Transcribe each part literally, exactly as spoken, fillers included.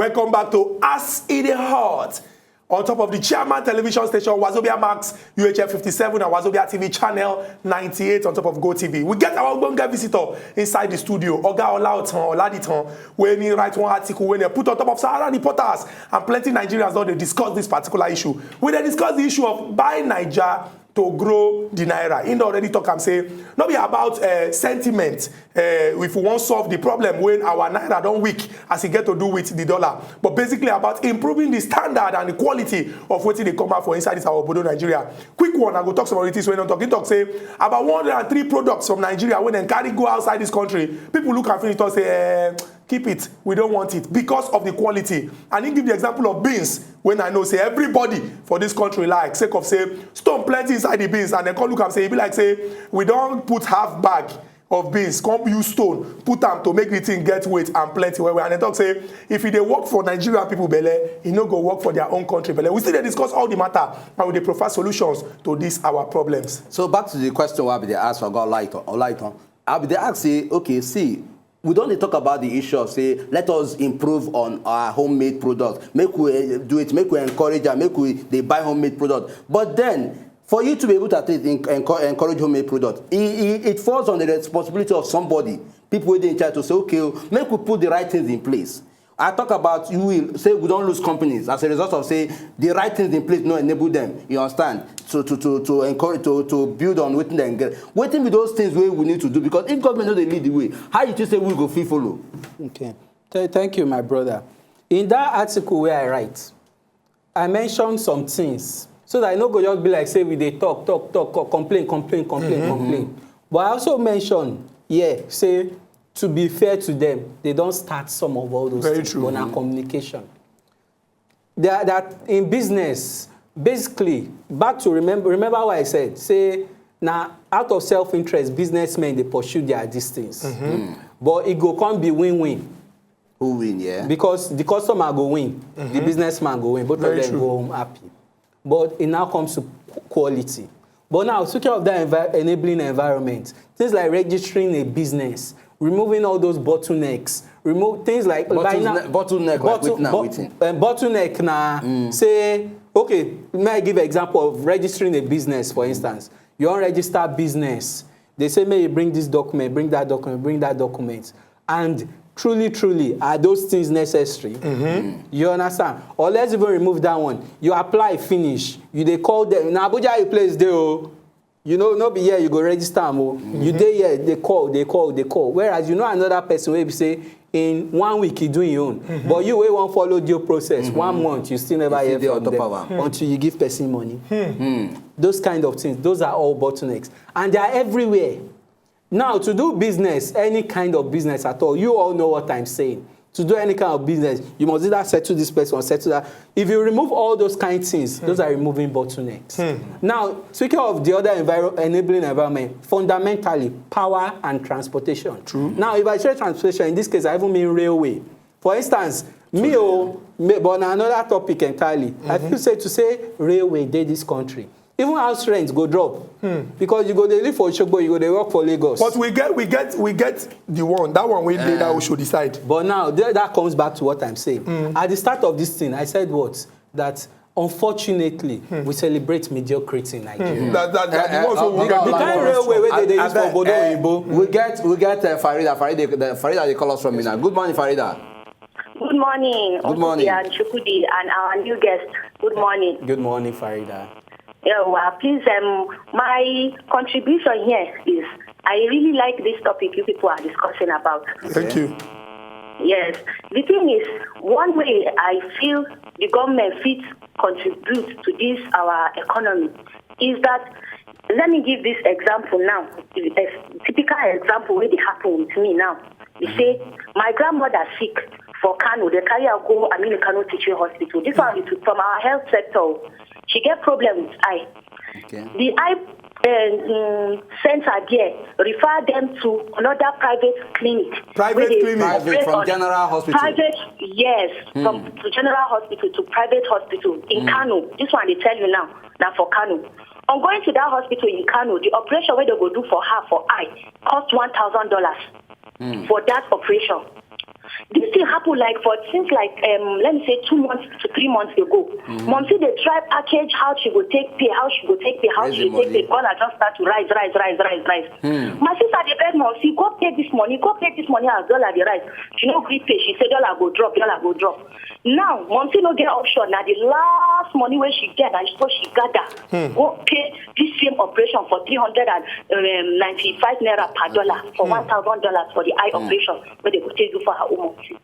Welcome back to As E Dey Hot. On top of the Chairman Television Station, Wazobia Max, U H F fifty-seven, and Wazobia T V channel ninety-eight on top of Go T V. We get our ogbonge visitor inside the studio, Oga Olaotan Oladitan, wey he write one article wey he put on top of Sahara Reporters, and plenty Nigerians don dey discuss this particular issue. We dey discuss the issue of buy Naija to grow the naira. He don already talk am say no be about uh, sentiment uh, if we wan solve the problem when our naira don weak as e get to do with the dollar, but basically about improving the standard and the quality of wetin dey come out for inside this our obodo Nigeria. Quick one, I go talk some of the things wey don talk. He talk say about one hundred and three products from Nigeria wey dem carry go outside this country, people look am finish talk say eh, keep it, we don't want it because of the quality. And he give the example of beans, when I know say everybody for this country like, sake of say stone plenty inside the beans, and dem come look am say e be like say we don put half bag of beans, come use stone put am to make the thing get weight and plenty well well. And dem talk say if e dey work for Nigerian people belle, e no go work for their own country belle. We still dey discuss all the matter and we dey provide solutions to these our problems. So back to the question wey I be dey ask for God Olaitan, Olaitan. I be dey ask say, okay, see, we don dey talk about the issue of say let us improve on our homemade product, make we eh, do it, make we encourage am, make we dey buy homemade product. But then, for you to be able to at least en- encour- encourage homemade product, it, it, it falls on the responsibility of somebody, people wey dey in charge, to say, okay o, make we put the right things in place. I talk about you will say we don lose companies as a result of say the right things in place no enable them, you understand, so to to to encourage, to to build on wetin dem get. Wetin be those things wey we need to do? Because if government no dey lead the way, how you think say we go fit follow? Okay. Th- thank you, my brother. In that article where I write, I mentioned some things so that I no go just be like say we dey talk, talk, talk, co- complain, complain, complain, complain. But I also mentioned, yeah, say to be fair to them, they don start some of all those Very things. True. But na communication. They are, that in business, basically, back to remember, remember what I said. Say na out of self-interest, businessmen dey pursue their distance. But it go come be win-win. Who win? Yeah. Because the customer go win, the businessman go win. Both Very of them true. Go home happy. But it now comes to qu- quality. But now, speaking of that envi- enabling environment, things like registering a business, removing all those bottlenecks, remove things like Bottleneck- bottleneck, like, bottle- wetin na bo- wetin? Um, bottleneck na say, okay, may I give example of registering a business, for instance. You wan register business, they say, may you bring this document, bring that document, bring that document. And truly, truly, are those things necessary? You understand? Or let's even remove that one. You apply, finish. You dey call them. Na Abuja you place dey o. You know, no be here you go register am o. You dey here, they call, they call, they call. Whereas you know another person wey be say in one week he do him own. But you wey wan follow due process, one month, you still never You hear still dey from on top them of am. Until you give person money. Those kind of things, those are all bottlenecks. And they are everywhere. Now, to do business, any kind of business at all, you all know what I'm saying. To do any kind of business, you must either settle this person or settle that. If you remove all those kind of things, those are removing bottlenecks. Now, speaking of the other enviro- enabling environment, fundamentally, power and transportation. True. Now, if I say transportation, in this case, I even mean railway. For instance, me, oh, me, but na another topic entirely. I feel say to say railway dey this country, even house rent go drop because you go dey live for Osogbo, you go dey work for Lagos. But we get we get we get the one that one wey dey that we should decide. But now there, that comes back to what I'm saying. At the start of this thing, I said what? That unfortunately, we celebrate mediocrity in Nigeria. That that, that the Eh, ones eh, wey we Oga get The kind Olaotan. railway wey they dey I- use for I- Obodo eh, Oyibo. We get we get uh, Farida. Farida, the, Farida, they call us from Mina. Good morning, Farida. Good morning, Good morning. Otubi and Chukudi and our new guest. Good morning. Good morning, Farida. Yeah, well, please, um, my contribution here is I really like this topic you people are discussing about. Thank you. Yes, the thing is, one way I feel the government fit contribute to this our economy is that, let me give this example now, a typical example wey dey happen with me now. They say my grandmother sick for Kano, they carry her go Aminu Kano Teaching Hospital. This one is from our health sector. She get problem with eye. Okay. The eye um, center there refer them to another private clinic. Private Wey dey clinic. Private operate from on general hospital. Private, yes, from to general hospital to private hospital in Kano. This one they tell you now, now for Kano. On going to that hospital in Kano, the operation wey they go do for her for eye cost one thousand dollars for that operation. This thing happen like for since like um let me say two months to three months ago. Momsi dey try package how she go take pay, how she go take pay, how she go take pay. Dollar just start to rise, rise, rise, rise, rise. My sister dey beg Momsi, go pay this money, go pay this money as dollar dey rise. She no gree pay. She say dollar go drop, dollar go drop. Now Momsi no get option. Na the last money wey she get, na so she gather go pay this same operation for three hundred and ninety-five naira per dollar for one thousand dollars for the eye operation wey they go take do for her own Momsi.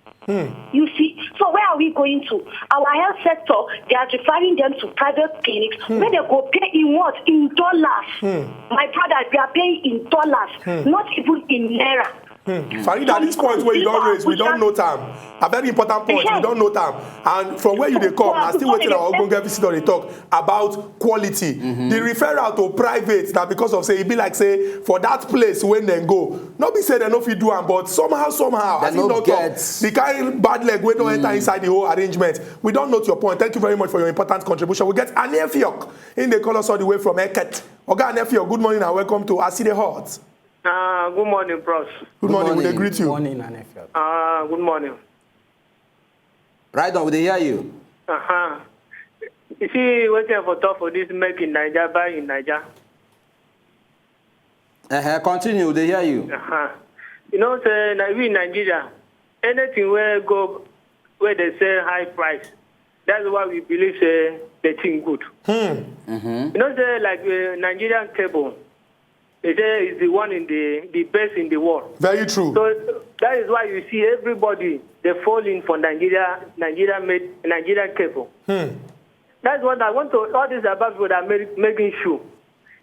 You see, so where are we going to? Our health sector, they are referring them to private clinics where they go pay in what? In dollars. My brother, they are paying in dollars, not even in naira. Farida, this point where you don't raise, we don't know time. A very important point, we don't know time. And from where you dey come, I still waiting our ogbonge visitor dey talk about quality. The referral to private na because of say e be like say for that place when dem go, no be say dem no fit do am, but somehow, somehow, I think no get the kind bad leg wey don enter inside the whole arrangement. We don note your point. Thank you very much for your important contribution. We get Anefiok in the call us all the way from Eket. Oga Anefiok, good morning and welcome to Aside Hot. Uh, good morning, bros. Good morning, we dey greet you. Morning, Anefiok. Uh, good morning. Right on, we dey hear you. Uh-huh. You see, wetin I for talk for this make in Naija, buy in Naija. Uh-huh. Continue, we dey hear you. Uh-huh. You know, say na we in Nigeria, anything where go where they sell high price, that's why we believe say the thing good. You know, say like uh, Nigerian cable, they say is the one in the the best in the world. Very true. So that is why you see everybody they fall in for Nigeria, Nigeria made Nigerian cable. That's what I want to all these about people that are making shoe.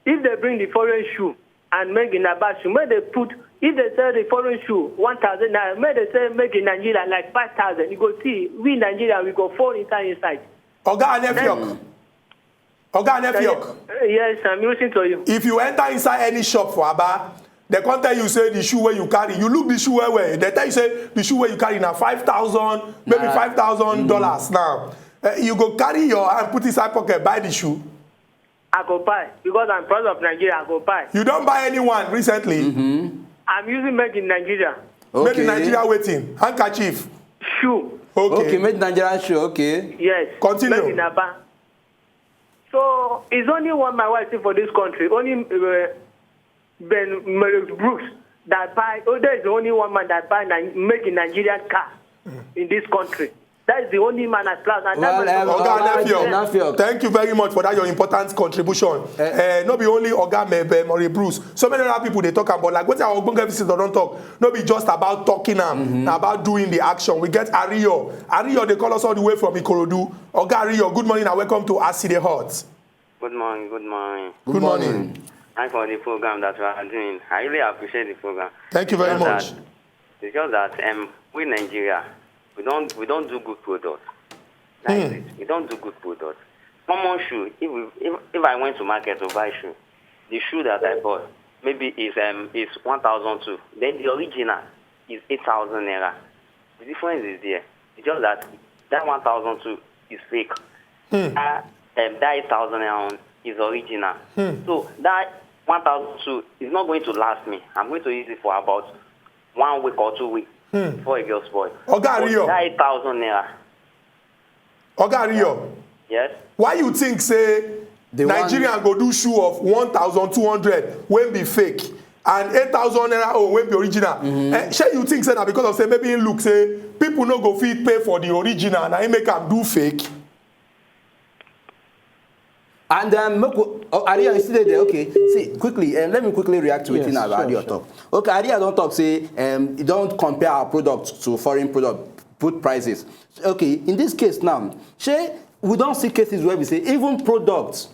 If they bring the foreign shoe and make in Aba shoe, make they put if they sell the foreign shoe one thousand naira, make they sell make in Nigeria like five thousand. You go see we Nigeria we go fall inside inside. Oga Anefiok. Oga Anefiok. Yes, I'm listening to you. If you enter inside any shop for Aba, they can't tell you say the shoe where you carry. You look the shoe where where they tell you say the shoe where you carry now five thousand, maybe five thousand dollars now. Uh, you go carry your hand, put inside pocket, buy the shoe. I go buy because I'm proud of Nigeria. I go buy. You don't buy anyone recently. I'm using made in Nigeria. Made in Nigeria waiting. Handkerchief. Shoe. Okay. Okay, made Nigerian shoe. Okay. Yes. Continue. Made in Aba. So it's only one my wife see for this country. Only uh, Ben Merrick Brooks that buy. Oh, there is only one man that buy Ni- make in Nigerian car in this country. That is the only man at last. And Well, that um, man Oga Alright, Anefiok. Anefiok. Thank you very much for that your important contribution. Uh, no be only Oga Mebe, Murray Bruce. So many other people they talk about like what our ogbonge visitor don't talk. No be just about talking am, na about doing the action. We get Ariyo. Ariyo, they call us all the way from Ikorodu. Oga Ariyo, good morning and welcome to Aside Hot. Good morning, good morning. Good morning. Thanks for the program that you are doing. I really appreciate the program. Thank you very Just much. That, it's just that um, we Nigeria, we don't we don't do good products. That is it. We don't do good products. Common shoe. If we, if, if I went to market to buy shoe, the shoe that I bought maybe is um is one thousand two. Then the original is eight thousand naira. The difference is there. It's just that that one thousand two is fake. That um, that eight thousand naira one is original. So that one thousand two is not going to last me. I'm going to use it for about one week or two weeks before it gets spoiled. Oga Ariyo. That eight thousand naira. Oga Ariyo, Yes. why you think say The one- Nigerian go do shoe of one thousand two hundred wey be fake and eight thousand naira own wey be original? Eh, shey you think say na because of say maybe him look say people no go fit pay for the original na him make am do fake? And um, make we, oh, Ariyo, you still dey there? Okay. See, quickly, um, let me quickly react to wetin Yes, Ariyo sure, talk. Okay, Ariyo don talk say um, you don't compare our product to foreign product, put prices. Okay, in this case now, shey we don see cases where we say even products,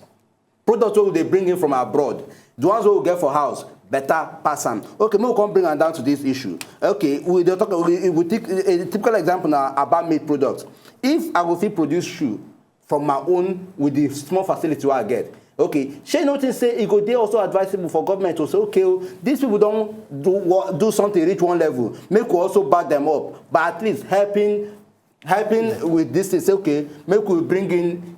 products wey we dey bring in from abroad, the ones wey we get for house, better pass am. Okay, make we come bring am down to this issue. Okay, we dey talk, we, we take a typical example na Aba made product. If I go fit produce shoe from my own with the small facility wey I get. Okay, shey you no think say e go dey also advisable for government to say, okay, oh, these people don do wo- do something reach one level, make we also back them up by at least helping helping with this thing. Say, okay, make we bring in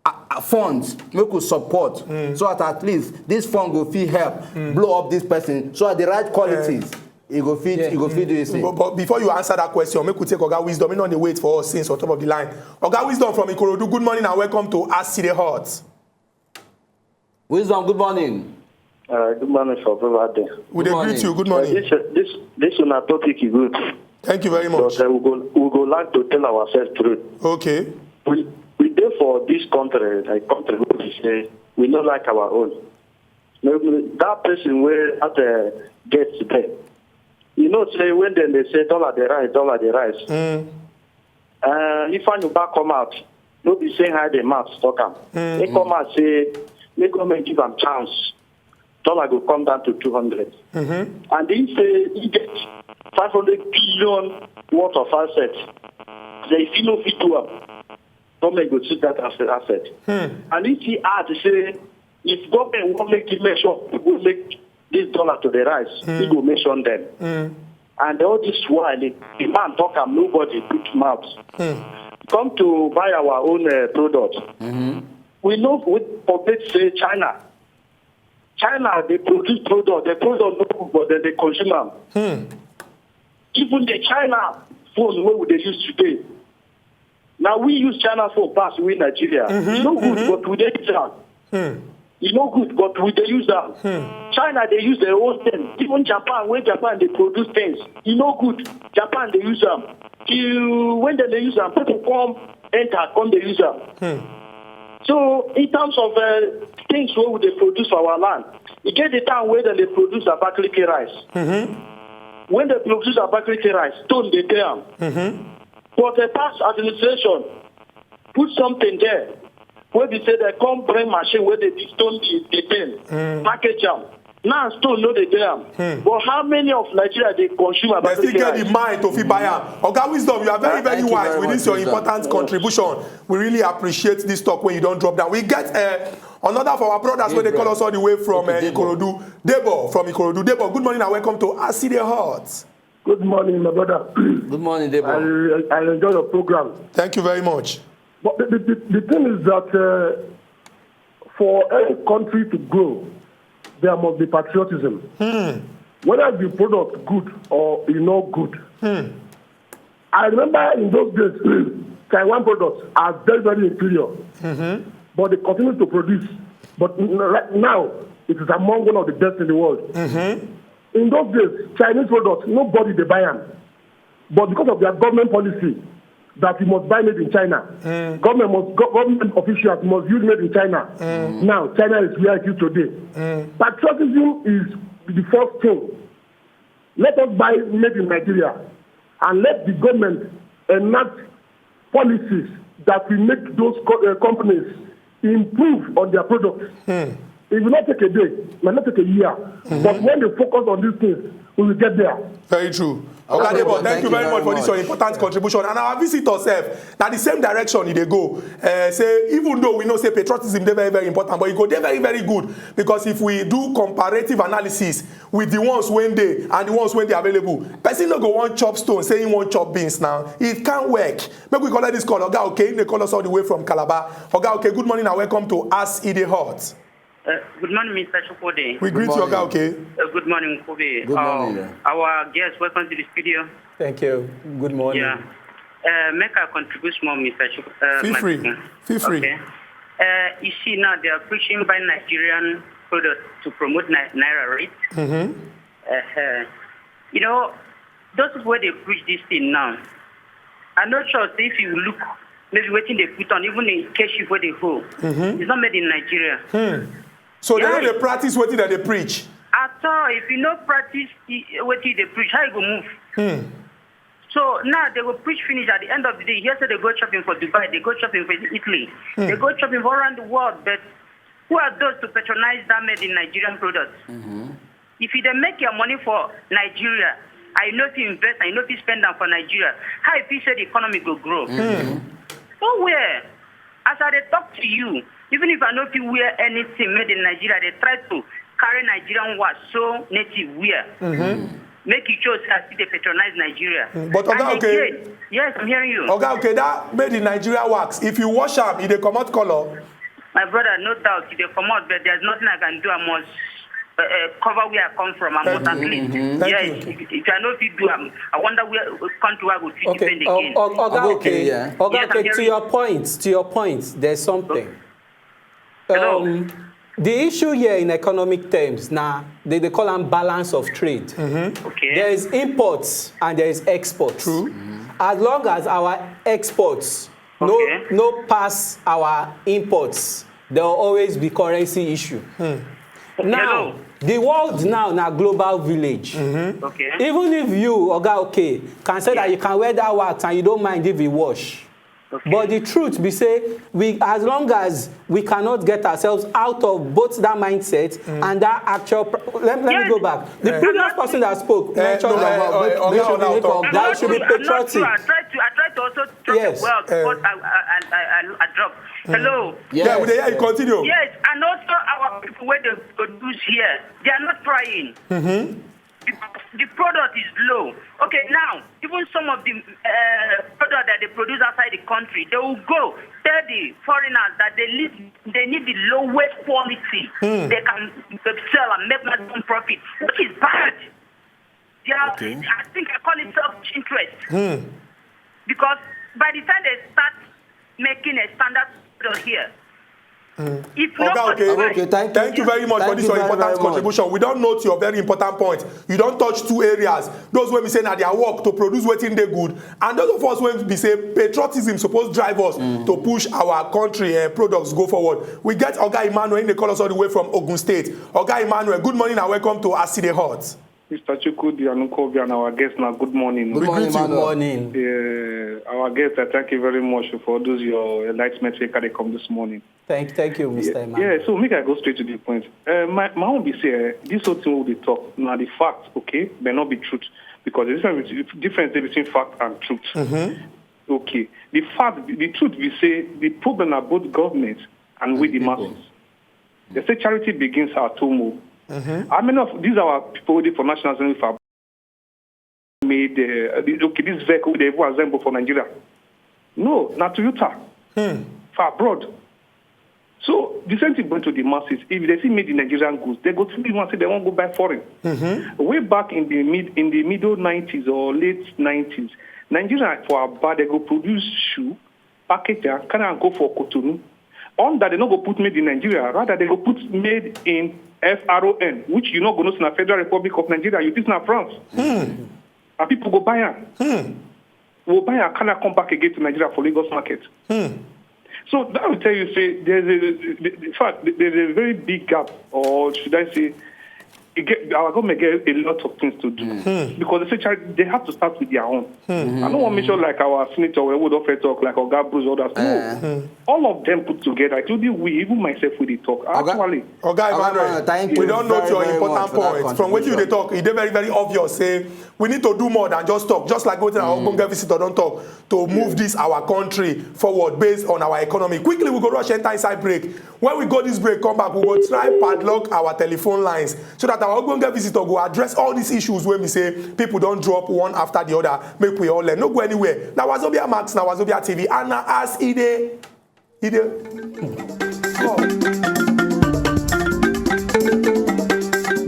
uh, uh, funds, make we support, so that at least this fund go fit help blow up this person, so that the right qualities E go fit, e go fit do the same. But, but before you answer that question, make we take Oga Wisdom. He no dey wait for us since on top of the line. Oga Wisdom from Ikorodu, good morning and welcome to As E Dey Hot. Wisdom, good morning. Uh, good morning, for Brother. We dey Good greet morning. You. Good morning. This uh, this this una topic is good, Thank you very much. but uh, we go we go like to tell ourselves truth. Okay. We we dey for this country, a country wey we say we no like our own. Maybe that person wey at uh, get today, you know, say when dem dey say dollar dey rise, dollar dey rise. Mm. Uh, if Anuba come out, no be say how the maths talk am. He come out say make government give am chance. Dollar go come down to two hundred. And he say he get five hundred billion worth of assets. Say if he no fit do am, government go treat that as an asset. And he still add say if government wan make the measure, go make this dollar to the rise, he go mention them. And all this while, the, the man talk am, nobody put mouth. Come to buy our own uh, product. We know we forget say China. China, they produce product. The product no good, but then they consume am. Even the China phone wey we dey use today, now we use China phone pass we Nigeria. E no good, but we dey use am. E no good, but we dey use am. China dey use their own thing. Even Japan, when Japan dey produce things, e no good. Japan dey use am. Till when dem dey use am, people come enter, come dey use am. So in terms of uh, things wey we dey produce for our land, e get the time wey dem dey produce Abakaliki rice. When dem produce Abakaliki rice, stone dey pay am. But the past administration put something there wey be say dem come bring machine wey dey dig stone the the thing, package am. Now stone no dey pay am. But how many of Nigeria dey consume They still Abakaliki get the rice? Mind to fit buy am. Oga Wisdom, you are very, very Thank you wise very with much, this your Mister important contribution. We really appreciate this talk when you don't drop down. We get uh, another for our brothers when they call us all the way from uh, Okay, Debo. Ikorodu. Debo from Ikorodu. Debo, good morning and welcome to As E Dey Hot. Good morning, my brother. Good morning, Debo. I, I enjoy your program. Thank you very much. But the, the, the thing is that uh, for any country to grow, there must be patriotism. Whether the product good or e not good. I remember in those days, Taiwan products are very, very inferior. But they continue to produce. But n- right now, it is among one of the best in the world. In those days, Chinese products, nobody they buy them. But because of their government policy that you must buy made in China, government must go- government officials must use made in China. Now China is where it is today. Patriotism is the first thing. Let us buy made in Nigeria and let the government enact policies that will make those co- uh, companies improve on their products. It will not take a day, it will not take a year. But when they focus on these things, we will get there. Very true. Oga Okay, Debo, well, thank you very much for this your important contribution. And our visitor self, now the same direction e dey go. Uh, say even though we know say patriotism dey very, very important, but e go dey very, very good because if we do comparative analysis with the ones wey dey and the ones wey dey available, person no go wan chop stone say he wan chop beans now. It can't work. Make we collect this call. Oga, okay, they call us all the way from Calabar. Oga, okay, good morning and welcome to As E Dey Hot. Uh, good morning, Mister Chukwudi. We greet you, Oga, okay. Uh, good morning, Kobe. Good morning, yeah. Our guest, welcome to the studio. Thank you. Good morning. Yeah. Uh, make I contribute small, Mister Chukwudi. Uh, Feel my free. people. Feel free. Okay. Uh, you see now they are pushing by Nigerian products to promote Ni- Naira, right? Mm-hmm. Uh, you know, those people wey dey push this thing now, I no sure say if you look, maybe wetin they put on, even the kerchief wey they hold, it's not made in Nigeria. So they Yeah. no dey practice wetin dem dey preach. At all, if you no practice i- wetin you dey preach, how you go move? So now they go preach finish. At the end of the day, here say they go shopping for Dubai, they go shopping for Italy, they go shopping all around the world. But who are those to patronize that made in Nigerian products? If you dey make your money for Nigeria, and you no fit invest and you no fit spend am for Nigeria, how you fit say the economy go grow? Nowhere. As I dey talk to you, even if I no fit wear anything made in Nigeria, I dey try to carry Nigerian wear, so native wear. Make you sure say I still dey patronize Nigeria. But Oga, And okay. Again, yes, I'm hearing you. Oga, okay, that made in Nigeria wax. If you wash am, e dey comot color. My brother, no doubt, you dey comot, but there's nothing I can do. I must uh, uh, cover where I come from and Thank water you. clean. Thank Yes, you. if, if I know if you do, um, I wonder where uh, country I go fit Okay, depend O- again. O- Oga, Oga, okay, yeah. Oga, Yes, I'm okay. To hearing your point, to your point, there's something. Hello. Um, the issue here in economic terms now, they, they call them balance of trade. Okay. There is imports and there is exports. True. As long as our exports no Okay. no pass our imports, there will always be currency issue. Now, Hello. the world now na global village. Okay. Even if you, Oga, okay, can say that you can wear that wax and you don't mind if it wash. Okay. But the truth be say, we as long as we cannot get ourselves out of both that mindset and that actual. Pr- let, let me Yes. go back. The Eh. previous person that spoke Eh, mentioned no, that eh, eh, we Oga, should Oga, be, Oga, that should be I'm not true. patriotic. I tried to, I tried to also talk Yes. well Eh. But I, I, I, I, I dropped. Hello. Yes. Yeah, we dey hear you. Continue. Yes, and also our people where they produce here, they are not trying. The, the product is low. Okay, now even some of the uh, product that they produce outside the country, they will go tell the foreigners that they need they need the lowest quality they can uh, sell and make maximum profit, which is bad. They are, Okay. I think I call it selfish interest because by the time they start making a standard product here, if Oga, nobody okay. buy, Okay, thank you. Thank you very much for Thank this you your very, important very much. Contribution. We don't note your very important point. You don't touch two areas. Those wey be say na their work to produce wetin dey good, and those of us wey be say patriotism suppose drive us to push our country uh, products go forward. We get Oga Emmanuel, he dey call us all the way from Ogun State. Oga Emmanuel, good morning and welcome to As E Dey Hot. Mister Chukwudi Anukobi and our guest now, good morning. Good morning, Good Emmanuel. morning. Uh, our guest, I thank you very much for all those your enlightenment wey carry come this morning. Thank, thank you, Mister Emmanuel. Yeah, so make I go straight to the point. Uh, my, my own be say uh, this whole thing wey we dey talk na the fact, okay, may not be truth because the difference between, difference dey between fact and truth. Okay, the fact, the truth be say the problem na both government and we the masses. They say charity begins at home. Oh. How many of these our people wey dey for National Assembly for made uh, the- okay this vehicle they even assemble for Nigeria? No, na Toyota for abroad. So the same thing going to the masses. If they see made in Nigerian goods, they go to the one say they won't go buy foreign. Way back in the mid in the middle nineties or late nineties, Nigeria for Aba they go produce shoe, package and carry and go for Cotonou. On that they no go put made in Nigeria, rather they go put made in F R O N, which you no go know say na Federal Republic of Nigeria, you think na France. And people go buy am. Will buy am, carry am come back again to Nigeria for Lagos market. So that will tell you say there's a, in fact there's a very big gap, or should I say, it get, our government get a lot of things to do because they say chari- they have to start with their own. I don't want to mention like our senator wey we don first talk like Oga Bruce, others. No, all of them put together, including we, even myself, we dey talk. Actually, Oga Emmanuel, Emmanuel, thank we you don't note very, your very important much for that points. From wetin you dey contribution. Talk, e dey very very obvious say we need to do more than just talk, just like wetin our ogbonge visitor don talk, to move this our country forward based on our economy. Quickly, we go rush enter inside break. When we go this break, come back, we go try padlock our telephone lines so that our ogbonge visitor go address all these issues wey be say people don drop one after the other. Make we all learn. No go anywhere. Na Wazobia Max, na Wazobia T V, and na As E Dey, e dey.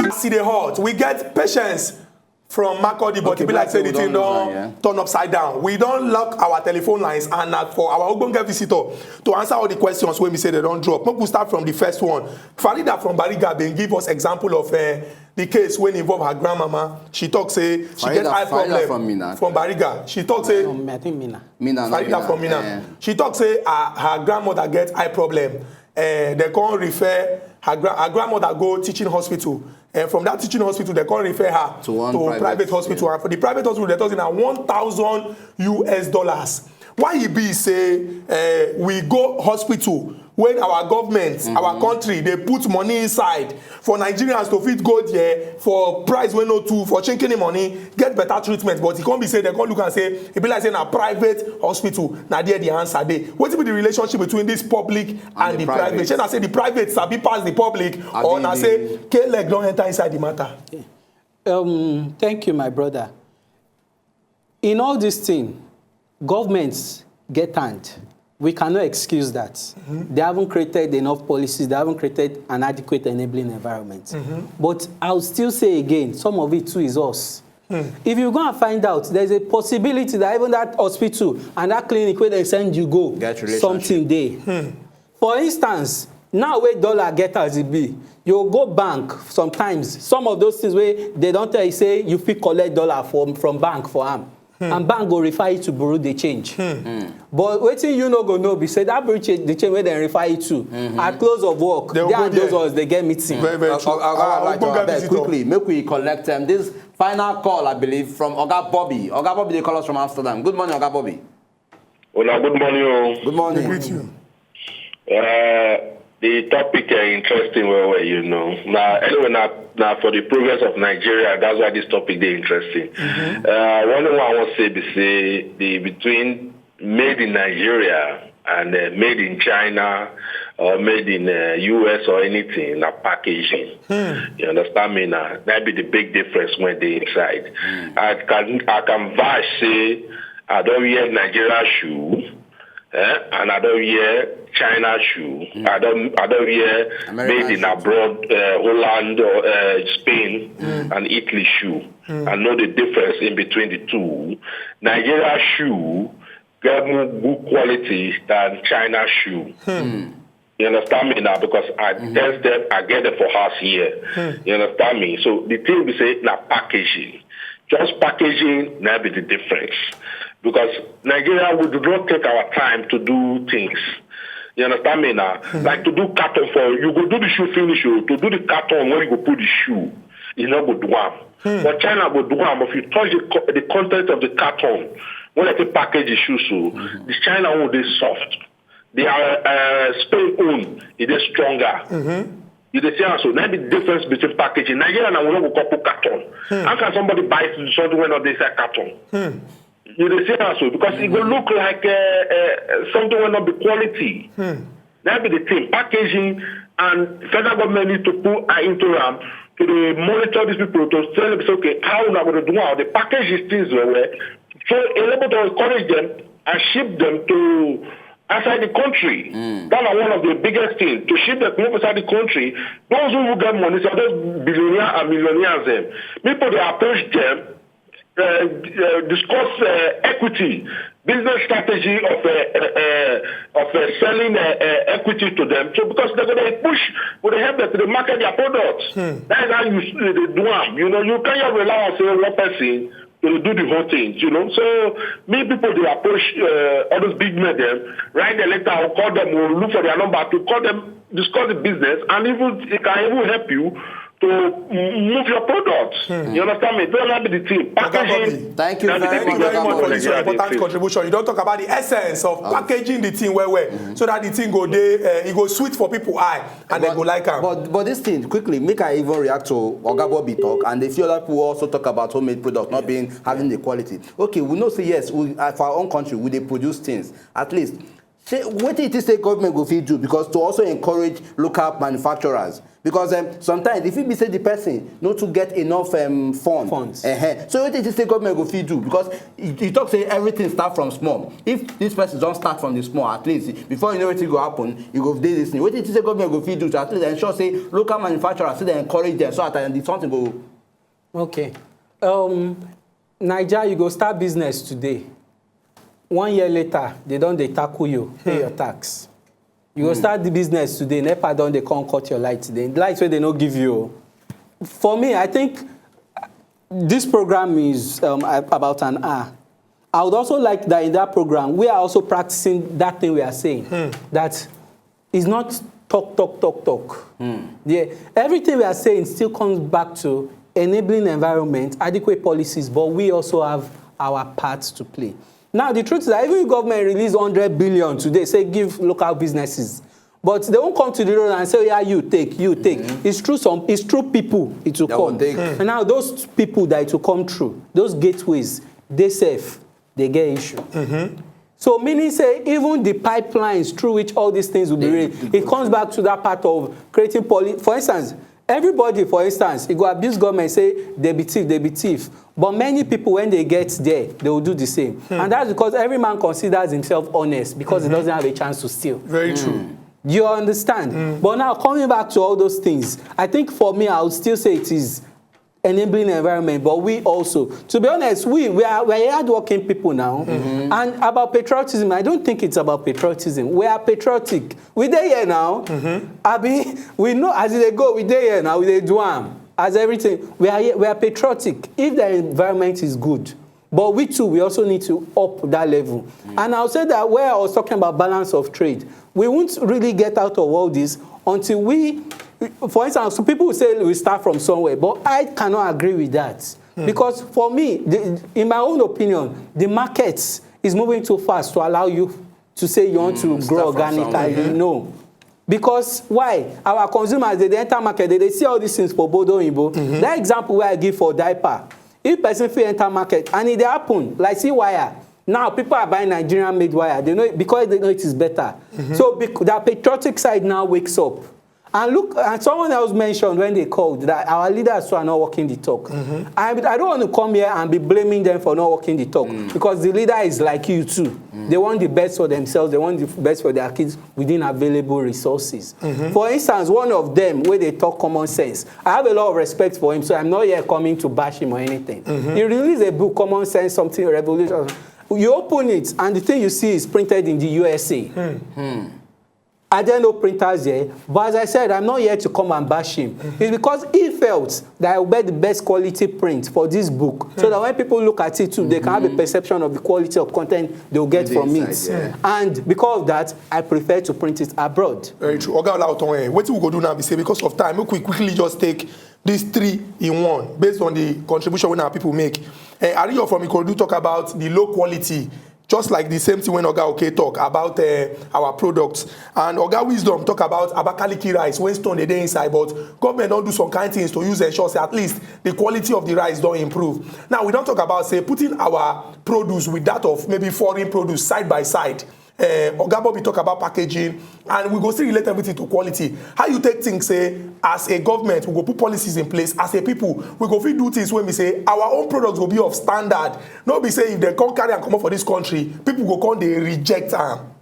As E Dey Hot, we get Patience from Makurdi, but Okay, e be like Black say the people thing don lose don am, yeah. Turn upside down. We don lock our telephone lines and na for our ogbonge visitor to answer all the questions wey be say they don drop. Make we start from the first one. Farida from Bariga bin give us example of uh, the case wey involve her grandmama. She talk say she get Farida- eye Farida problem from Minna. From Bariga. She talk say Um, I think Mina. Minna, not Farida from Minna. Eh. She talk say her, her grandmother get eye problem. Uh, they come refer her, gra- her grandmother go teaching hospital. And from that teaching hospital, they come refer her To one to private, private hospital. Yeah. And for the private hospital, they talk say na one thousand U S dollars. Why e be say uh, we go hospital when our government, our country, they put money inside for Nigerians to fit go there for price wey no too for chinkini money, get better treatment, but e come be say they come look and say e be like say na private hospital, na there the answer dey. Wetin be the relationship between this public and, And the the private? private. Shey na say the private sabi pass the public, Abi or na the- say K leg don enter inside the matter? Um, thank you, my brother. In all this thing, governments get hand. We cannot excuse that. They haven't created enough policies. They haven't created an adequate enabling environment. But I'll still say again, some of it too is us. If you go and find out, there's a possibility that even that hospital and that clinic where they send you go, Get relationship. Something dey. For instance, now wey dollar get as e be, you go bank sometimes. Some of those things wey they don tell you say you fit collect dollar from from bank for am, and bank go refer you to bureau de change. But wetin you no go know be say that bureau de change wey dem refer you to at close of work, They they go and those there. Ones dey get meeting. Very, very true. Oga Our Alhaji, ogbonge abeg, visitor. Quickly, make we collect um, this final call, I believe, from Oga Bobby. Oga Bobby, they call us from Amsterdam. Good morning, Oga Bobby. Una good morning o. Good morning. Greet you. Uh, the topic is interesting well well, you know. Now, anyway, now, now for the progress of Nigeria, that's why this topic is interesting. Uh, one thing I want to say be say the between made in Nigeria and uh, made in China or made in uh, U S or anything, na packaging. You understand me now? That be the big difference when they inside. I can I can vouch say I don't wear Nigeria shoe, eh? And I don't wear China shoe. I don't I don't wear American made in shoe. Abroad, uh, Holland or uh, Spain and Italy shoe. I know the difference in between the two. Nigeria shoe get more good quality than China shoe. You understand me now? Because I test them, I get them for house here. You understand me? So the thing we say now packaging. Just packaging now be the difference. Because Nigeria, we do not take our time to do things. You understand me now? Like to do carton for you go do the shoe finish you to do the carton where you go put the shoe. You know go do am. But China go do am. If you touch the, co- the content of the carton, when I say package the shoe, so the China one dey soft. Their uh, Spain own, it is stronger. You dey see am so. Now the difference between packaging. Nigeria now we no go couple carton. How can somebody buy something when not inside carton? You dey see am so because it go look like uh, uh, something wey no be quality. That be the thing. Packaging and federal government need to put eye into am to dey monitor these people to tell them say okay how una go dey do am dey package these things well well so able to encourage them and ship them to outside the country. That na one of the biggest things to ship them comot outside the country. Those who get money so those billionaire and millionaires dem people dey approach them uh, uh, discuss uh, equity, business strategy of uh, uh, uh, of uh, selling uh, uh, equity to them. So because they're going to push, going to help them to market their products. That is how you s- they do them. You know, you can't rely on say one person to do the whole thing. You know, so many people they approach uh, all those big men, them write the letter or call them or look for their number to call them discuss the business and even it can even help you to move your products. You understand me? Don't let me the thing. Packaging. Thank you That's the very big much, Thank you very much for Oga this your Bobby. Important contribution. You don't talk about the essence of packaging the thing well well, so that the thing go dey, uh, it go sweet for people eye and they go like am. But but this thing quickly, make I even react to Oga Bobby talk, and a few other people also talk about homemade products not being having the quality. Okay, we know say yes, we uh, for our own country we dey produce things at least. Say wetin you think say government go fit do because to also encourage local manufacturers because um, sometimes if you be say the person no too get enough um, fund. Funds. Uh-huh. So wetin you think say government go fit do because you, you talk say everything start from small. If this person don start from the small at least before you know wetin go happen you go dey this thing. Wetin you think say government go fit do to at least ensure say local manufacturers still dey encourage them so that um, the something go. Okay. Um, Naija, you go start business today. One year later, they don dey tackle you, pay your tax. You go start the business today, nepa don dey come cut your light today. Light wey they no give you. O. For me, I think uh, this program is um, a- about an hour. I would also like that in that program, we are also practicing that thing we are saying. That is not talk, talk, talk, talk. Yeah, everything we are saying still comes back to enabling environment, adequate policies, but we also have our part to play. Now, the truth is that even if government release hundred billion today, say give local businesses, but they won't come to the road and say, yeah, you take, you take. It's true, some, it's true people it will They will come. Take. And now those people that it will come through, those gateways, they safe, they get issue. So meaning say even the pipelines through which all these things will be They- raised, it comes back to that part of creating policy. For instance, Everybody, for instance, e go abuse government, say they be thief, they be thief. But many people, when they get there, they will do the same. And that's because every man considers himself honest because he doesn't have a chance to steal. Very true. You understand? But now, coming back to all those things, I think for me, I would still say it is enabling environment, but we also, to be honest, we we are we are hardworking people now. And about patriotism, I don't think it's about patriotism. We are patriotic. We dey here now. Abi, we know as they go, we dey here now. We dey do am as everything. We are here, we are patriotic. If the environment is good, but we too, we also need to up that level. And I'll say that where I was talking about balance of trade, we won't really get out of all this until we, for instance, some people will say we start from somewhere, but I cannot agree with that. Because for me, the, in my own opinion, the market is moving too fast to allow you to say you want to grow organically. No. Because why? Our consumers, they dey enter market, they dey see all these things for Bodo Oyinbo. That example where I give for diaper, if person fit enter market and it dey happen, like, see wire. Now people are buying Nigerian made wire. They know it because they know it is better. So bec- that patriotic side now wakes up. And look, and someone else mentioned when they called that our leaders too are not walking the talk. I, I don't want to come here and be blaming them for not walking the talk because the leader is like you too. They want the best for themselves, they want the best for their kids within available resources. For instance, one of them, where they talk common sense, I have a lot of respect for him, so I'm not here coming to bash him or anything. He released a book, Common Sense, something revolution. You open it, and the thing you see is printed in the U S A. Are there no printers there? But as I said, I'm not here to come and bash him. It's because he felt that I will get the best quality print for this book, so that when people look at it too, they can have a perception of the quality of content they'll get from it. And because of that, I prefer to print it abroad. Very true. Oga Olaotonwe, wetin we go do now be say, because of time, make we quickly just take these three in one based on the contribution wey our people make. Uh, Ariyo from Ikorodu talk about the low quality, just like the same thing when Oga Oke talk about uh, our products. And Oga Wisdom talk about Abakaliki rice, when stone dey dey inside, but government don do some kind things to use ensure say at least the quality of the rice don improve. Now, we don talk about say putting our produce with that of maybe foreign produce side by side. Uh, Oga Bobby talk about packaging, and we go still relate everything to quality. How you take think say, as a government, we go put policies in place, as a people, we go fit do things when we say our own products go be of standard. No be say if they come carry and come up for this country, people go come, they reject am.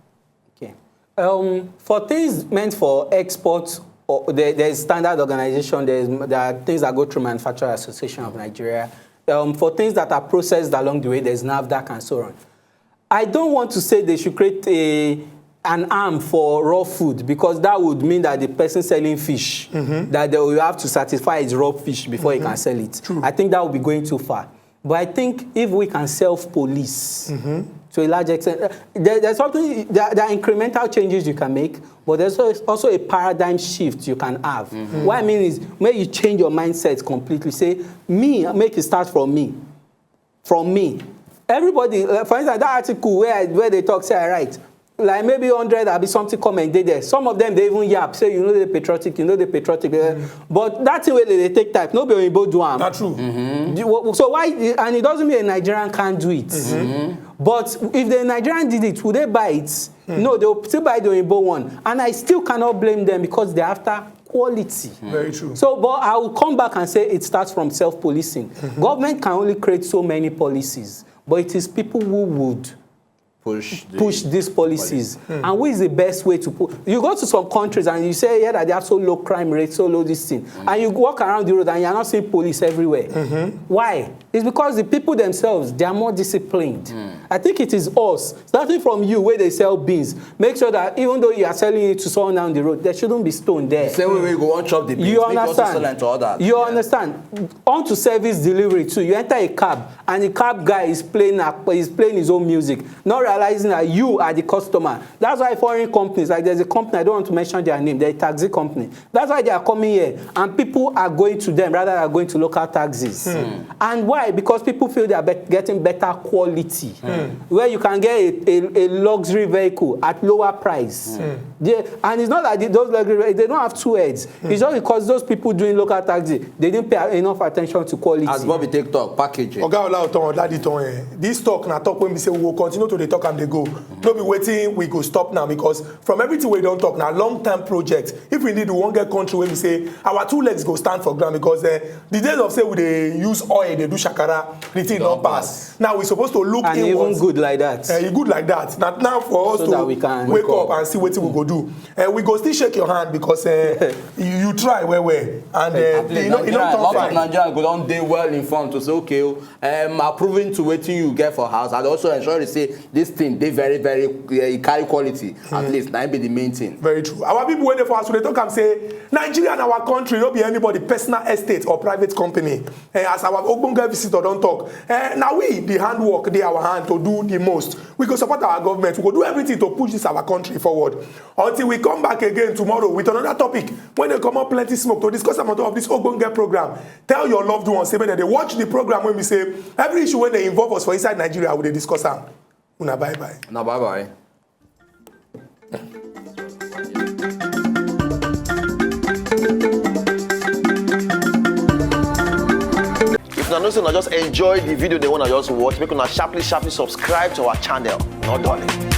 Okay. Um, for things meant for export, or there, there's standard organization, there's, there are things that go through Manufacturer Association of Nigeria. Um, for things that are processed along the way, there's NAFDAC and so on. I don't want to say they should create a an arm for raw food, because that would mean that the person selling fish, mm-hmm, that they will have to satisfy his raw fish before, mm-hmm, he can sell it. True. I think that would be going too far. But I think if we can self-police, mm-hmm, to a large extent, uh, there, there's something, there, there are incremental changes you can make, but there's also, also a paradigm shift you can have. Mm-hmm. What I mean is, make you change your mindset completely. Say, me, make it start from me. From me. Everybody, uh, for instance, that article where I, where they talk, say I write, like, maybe hundred abi something comment dey there. Some of them, they even yap, say, "You know, they patriotic, you know, they patriotic." Eh, but that thing wey they, they take type, no be Oyinbo do am. That's true. Do you- So why? And it doesn't mean a Nigerian can't do it. But if the Nigerian did it, would they buy it? No, they will still buy the Oyinbo one. And I still cannot blame them, because they're after quality. Very true. So, but I will come back and say it starts from self-policing. Government can only create so many policies, but it is people who would Push the push these policies. And who is the best way to put? You go to some countries and you say, "Yeah, that they have so low crime rate, so low this thing," and you walk around the road and you're not seeing police everywhere. Why? It's because the people themselves, they are more disciplined. I think it is us, starting from you, where they sell beans. Make sure that even though you are selling it to someone down the road, there shouldn't be stone there. Same way we go on chop the beans, You make us understand? Sell to other. You understand? On to service delivery too. You enter a cab, and the cab guy is playing a- is playing his own music, not realizing that you are the customer. That's why foreign companies, like, there's a company, I don't want to mention their name, they're a taxi company. That's why they are coming here, and people are going to them rather than going to local taxis. And why? Because people feel they are bet- getting better quality, where you can get a, a, a luxury vehicle at lower price. They, and it's not like the- those luxury, they don't have two heads. It's just because those people doing local taxi, they didn't pay enough attention to quality. As Bobby take talk, packaging. Oga Olaotan, Daddy Ton, eh, this talk na talk when we say we will continue to dey talk and they go. No be waiting, we go stop now because from everything we don't talk now, long-term project. If we need one get country where we say our two legs go stand for ground because uh, the days of say we dey use oil, they do shakara, the thing don't pass. Now we supposed to look And even inwards. Good like that. Uh, e good like that. Not now for us So to that we can wake wake up and see what we go do. Uh, we go still shake your hand because uh, you, you try well well and uh, At least you know you Nigeria, a lot don't of come fine. Nigerians go don dey well informed to say, okay, oh, um, approving to wetin you get for house and also ensure say this thing dey very very uh, e carry quality. At least na im be the main thing. Very true. Our people when they for us, they talk and say Nigeria and our country no be anybody personal estate or private company. Eh, as our ogbonge visitor don't talk, eh, now we the handwork they our hand to do the most. We go support our government. We go do everything to push this our country forward. Until we come back again tomorrow with another topic when they come up plenty smoke to discuss about of this ogbonge program. Tell your loved ones say when they watch the program when we say every issue when they involve us for inside Nigeria, we dey discuss am. Una bye bye. Na bye bye. If una know say una just enjoy the video, they wanna just watch, make una sharply sharply subscribe to our channel. No darling.